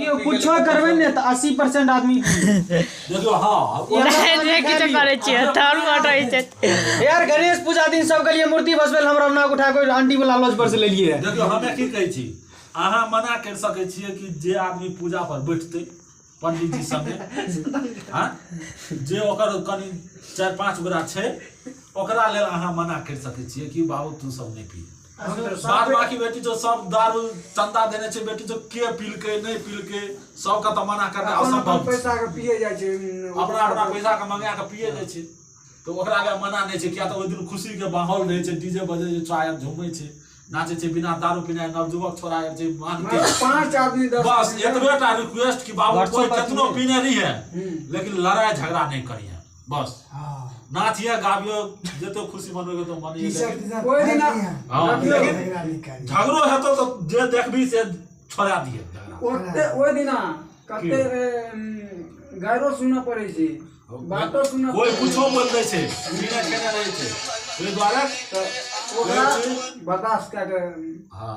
देखियौ, कुछो करबै ने तऽ 80% आदमी देखियौ, हँ। नहि, किछो करै छियै, धर्म हटै छै। यार, गणेश पूजा दिन सब गेलियै मूर्ति बसबै लए, हमरा अपना उठा कऽ आंटी वाला लॉज पर से लेलियै। देखियौ, हमे की कहै छी, अहाँ मना करि सकै छियै कि जे आदमी पूजा पर बैठतै पंडीजी संगे, हाँ, जे ओकर कनि 4-5 गोरा छै, ओकरा लेल अहाँ मना करि सकै छियै कि बाबू, तू सब नहि पी। बाद बाकी बेटी जो सब दारू चंदा देने छै, बेटी जो के पीलकै, नहि पीलकै, सबके तऽ मना करनाइ अपन असंभव अपन छै। पैसा के पिए जाइ छै। अपना अपना पैसा के मंगा के पिए जाइ छै, तऽ ओकरा लेल मना नहि छै, किया तऽ ओहि दिन खुशी के माहौल रहै छै, डीजे बजै छै, चाय झूमै छै, नाचै छै, बिना दारू पीने नवयुवक छोड़ा आर छै मानके। पाँच आदमी, 10 बस आदमी। एतबे टा रिक्वेस्ट कि बाबू, WhatsApp कोई पर केतनो पीने रही है, लेकिन लड़ाई झगड़ा नहीं करिए, बस नाचिए, गाबियो, जते खुशी मनबे तो मनिए, लेकिन ओहि दिना हाँ, लेकिन झगड़ो हेतो तो जे देखबी से छोड़ा दिए झगड़ा। ओते ओहि दिना कते गायरो सुनऽ पड़ै छै, बातो सुनऽ कोई पड़ै छै। कुछो बोल दै छै, पीने खेने रहै छै, ओहि दुआरे तऽ ओकरा बर्दाश्त कए कऽ हाँ।